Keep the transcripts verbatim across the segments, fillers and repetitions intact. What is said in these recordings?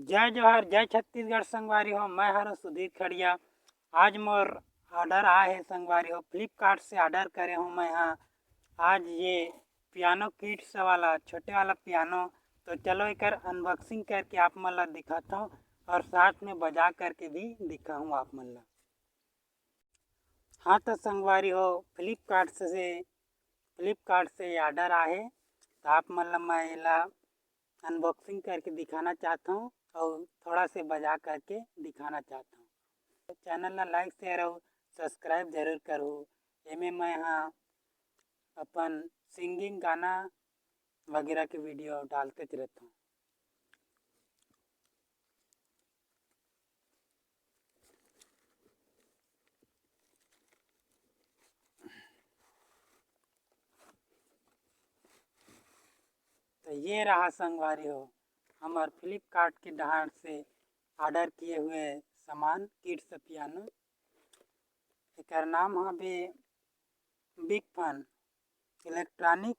जय जोहार, जय छत्तीसगढ़ संगवारी हो, मैं हरो सुधीर खड़िया। आज मोर order आए हे संगवारी हो, Flipkart से order करे हूँ मैं हाँ। आज ये piano kits वाला, छोटे वाला piano, तो चलो एकर unboxing करके आप मन ला दिखाता हूँ और साथ में बजा करके भी दिखाऊँ आप मन ला। हाँ तो संगवारी हो, Flipkart से, Flipkart से order आए हे, तो आप मन ला मैं एला unboxing करके दिखाना चाहता हूँ और थोड़ा से बजा करके दिखाना चाहता हूँ। तो channel ला like, share और subscribe जरूर करो। एमे मैं हाँ अपन singing गाना वगैरह के video डालते रहता हूँ। तो ये रहा संगवारी हो, हमर Flipkart के डहार से order किए हुए सामान, kits piano। एकर नाम हवे Big Fun electronic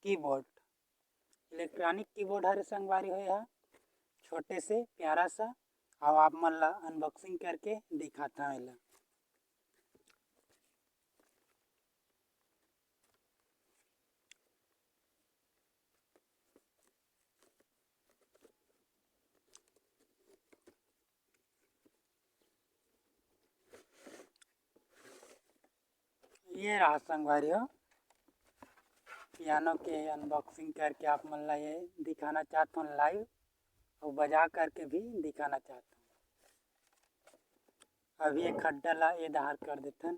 keyboard। Electronic keyboard हरे संगवारी हो, एहा छोटे से प्यारा सा। अब आप मन ला unboxing करके दिखाता हूँ एला। ये रहा संगवारी हो, piano के unboxing करके आप मन ला ये दिखाना चाहत हूँ live, और बजा करके भी दिखाना चाहत हूँ। अभी ये खड्डा ला ये डहार कर देथन।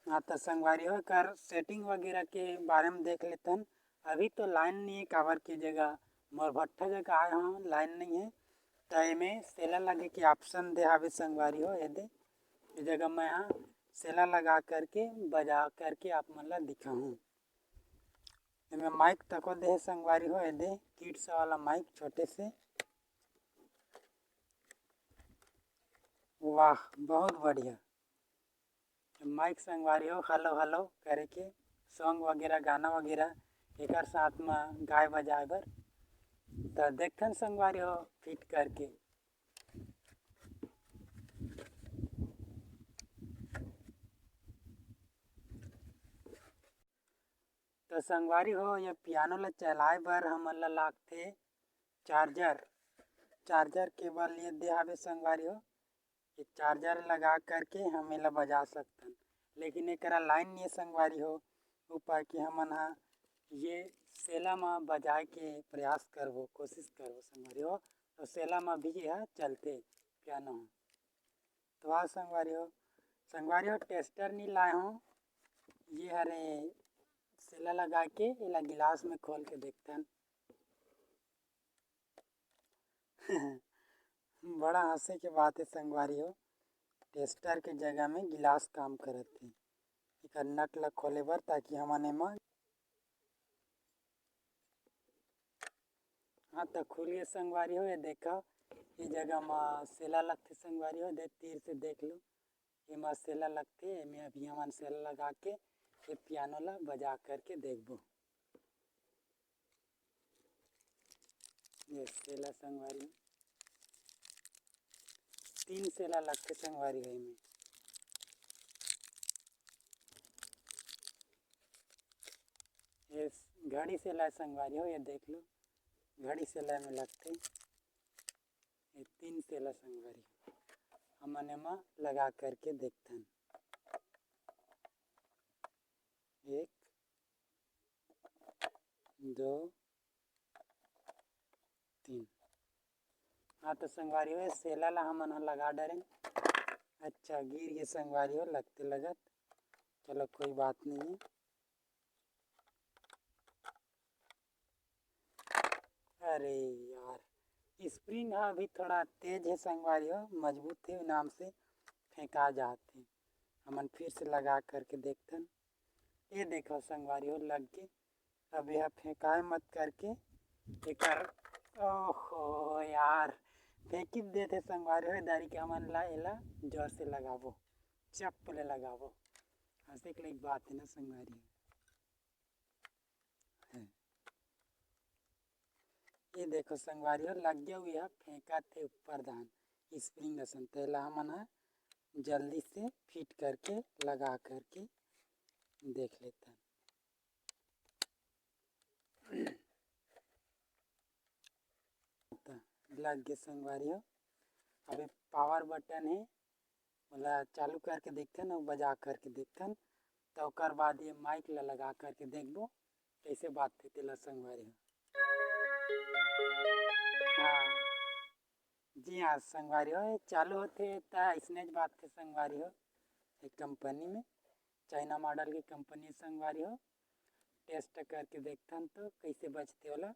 हाँ तो संगवारी हो, एकर setting वगैरह के बारे में देख लेथन। अभी तो line नहीं है, काबर के जगह मोर भट्ठा जगह आए हूँ, line नहीं है। तो एमे सेला लगे के option दे हावे संगवारी हो, ये दे, ये जगह मैं हाँ सेला लगा करके, बजा करके आप मन ला दिखाहूँ। एमे mic तको दे हे संगवारी हो, ये दे kits वाला mic छोटे से। वाह, बहुत बढ़िया। Mic संगवारी हो, hello hello करे के, song वगैरह, गाना वगैरह एकर साथ में गाए बजाए बर। तो देखथन संगवारी हो, fit करके। तो संगवारी हो, ये piano ला चलाए बर हमन ला लागथे charger। Charger cable ये दे हावे संगवारी हो, ये charger लगा करके हम एला बजा सकथन। लेकिन एकरा line नहीं है संगवारी हो, उपाय कि हमन हा ये सेला म बजाए के प्रयास करबो, कोशिश करबो संगवारी हो। तो सेला म भी ये चलथे piano ह। तो आ संगवारी हो, संगवारी हो, tester नहीं लाए हो, ये हरे सेला लगा के एला गिलास में खोल के देखथन। बड़ा हंसे के बात है संगवारी हो, tester के जगह में गिलास काम करत हे। एकर नट ला खोले बर, ताकि हमन एमा, हाँ, त खुल गे संगवारी हो। ये देखा, ये जगह म सेला लगथे संगवारी हो, दे तीर से देख लो, एमा सेला लगथे। एमे अभी हमन सेला लगा के ये piano ला बजा करके देखबो। ये सेला संगवारी, तीन सेला लगथे संगवारी हो एमे। ये घड़ी सेला संगवारी हो, ये देख लो, घड़ी सेला में लगथे। ये तीन सेला संगवारी हो, हमन एमा लगा करके देखथन। एक, दो, तीन। हाँ, तो संगवारी हो, सेला ला हमन ह लगा डरेन। अच्छा, गिर गे संगवारी हो, लगते लगत। चलो, कोई बात नहीं है। अरे यार, spring हा अभी थोड़ा तेज है संगवारी हो, मजबूत है, नाम से फेंका जात है। हमन फिर से लगा करके देखथन। ये देखो संगवारी हो, लग के अब यह फेंकाए मत करके एकर, ओहो यार, फेंकी देथे संगवारी हो, दारी के हमन ला एला जोर से लगाबो, चप ले लगाबो। हंसे के लायक बात है ना संगवारी हो। ये देखो संगवारी हो, लग गया हुआ है, फेंका थे ऊपर धान स्प्रिंग असन। तेला हमन ह जल्दी से फिट करके, लगा करके देख लेथन। त लग गे संगवारी हो। अबे पावर बटन हे, ओला चालू करके देखथन अउ बजा करके देखथन, त ओकर बाद ये माइक ला लगा करके देखबो कइसे बाजथे तेला संगवारी हो। हाँ, जी हाँ संगवारी हो, ये चालू होथे त अइसने बाजथे संगवारी हो। एक कंपनी में, चाइना मॉडल की कंपनी संगवारी हो, टेस्ट करके देखथन तो कइसे बजथे ओला।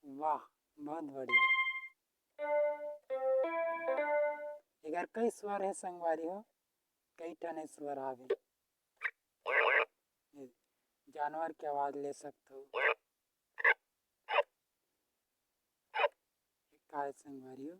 वाह, बहुत बढ़िया। एकर कई स्वर हे संगवारी हो, कई ठन स्वर आवे। ये जानवर के आवाज ले सकथो। काय संगवारी हो?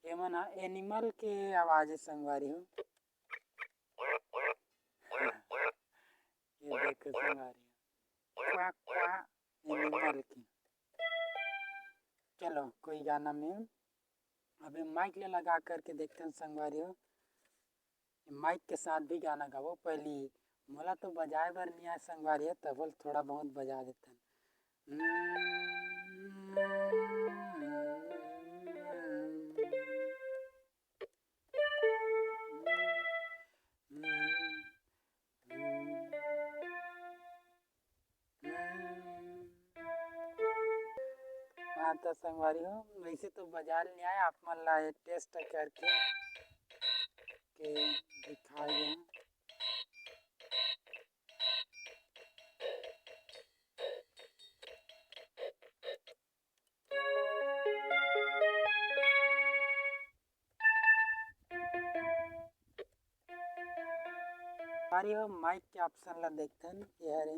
ये मन ह एनिमल के आवाज हे संगवारी हो। ये देखो संगवारी हो, क्वा, क्वा, एनिमल के। चलो कोई गाना में अभी माइक ले लगा करके देखथन संगवारी हो। माइक के साथ भी गाना गाबो। पहली मोला तो बजाए बर नहीं आए संगवारी हो, तबल थोड़ा बहुत बजा देथन। हाँ तो संगवारी हो, वैसे तो बजा ल नहीं आए, आप मन ला ये टेस्ट करके के दिखाए हन। अरे हो, माइक के ऑप्शन ला देखथन, ये हरे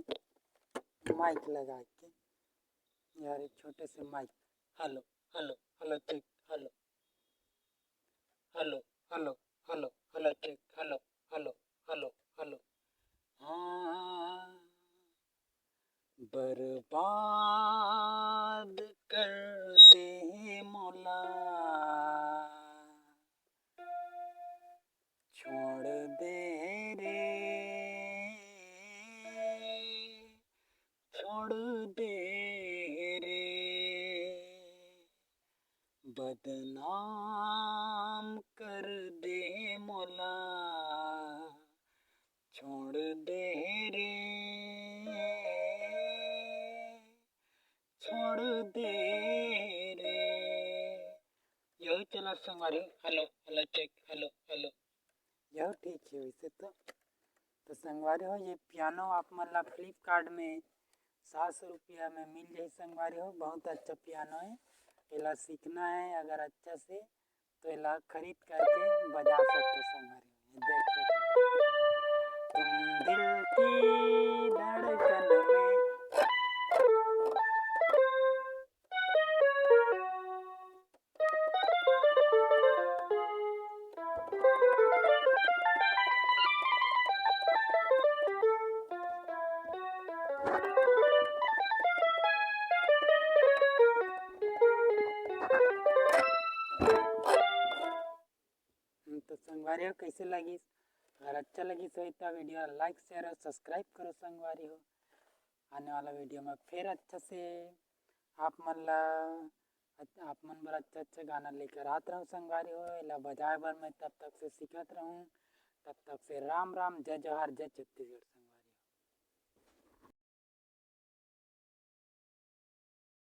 माइक लगा के, ये हरे छोटे से mic. Hello, hello, hello, check, hello, hello, hello, hello, hello, check, hello, hello, hello, hello. हाँ, बर्बाद कर दे मोला, छोड़ दे रे, छोड़ दे रे, बदनाम कर दे मोला, छोड़ दे रे, छोड़ दे रे। यही चला संगवारी। Hello, hello, check, hello, hello. यह ठीक है वैसे तो। तो संगवारी हो, ये पियानो आप मन ला फ्लिपकार्ट में सात सौ रुपया में मिल जाही संगवारी हो। बहुत अच्छा पियानो है, एला सीखना है अगर अच्छा से तो एला खरीद करके बजा सकते हो संगवारी हो। ये देख सकते हो। तुम दिल की धड़कन में तो संगवारी हो, कैसे लगिस? अगर अच्छा लगिस होही तो वीडियो ला like, share और subscribe करो संगवारी हो। आने वाला वीडियो में फिर अच्छा से आप मन ला, आप मन बर अच्छा अच्छा गाना लेकर आत रहूँ संगवारी हो। एला बजाए बर मैं तब तक से सीखत रहूँ। तब तक से राम राम, जय जोहार, जय छत्तीसगढ़ संगवारी।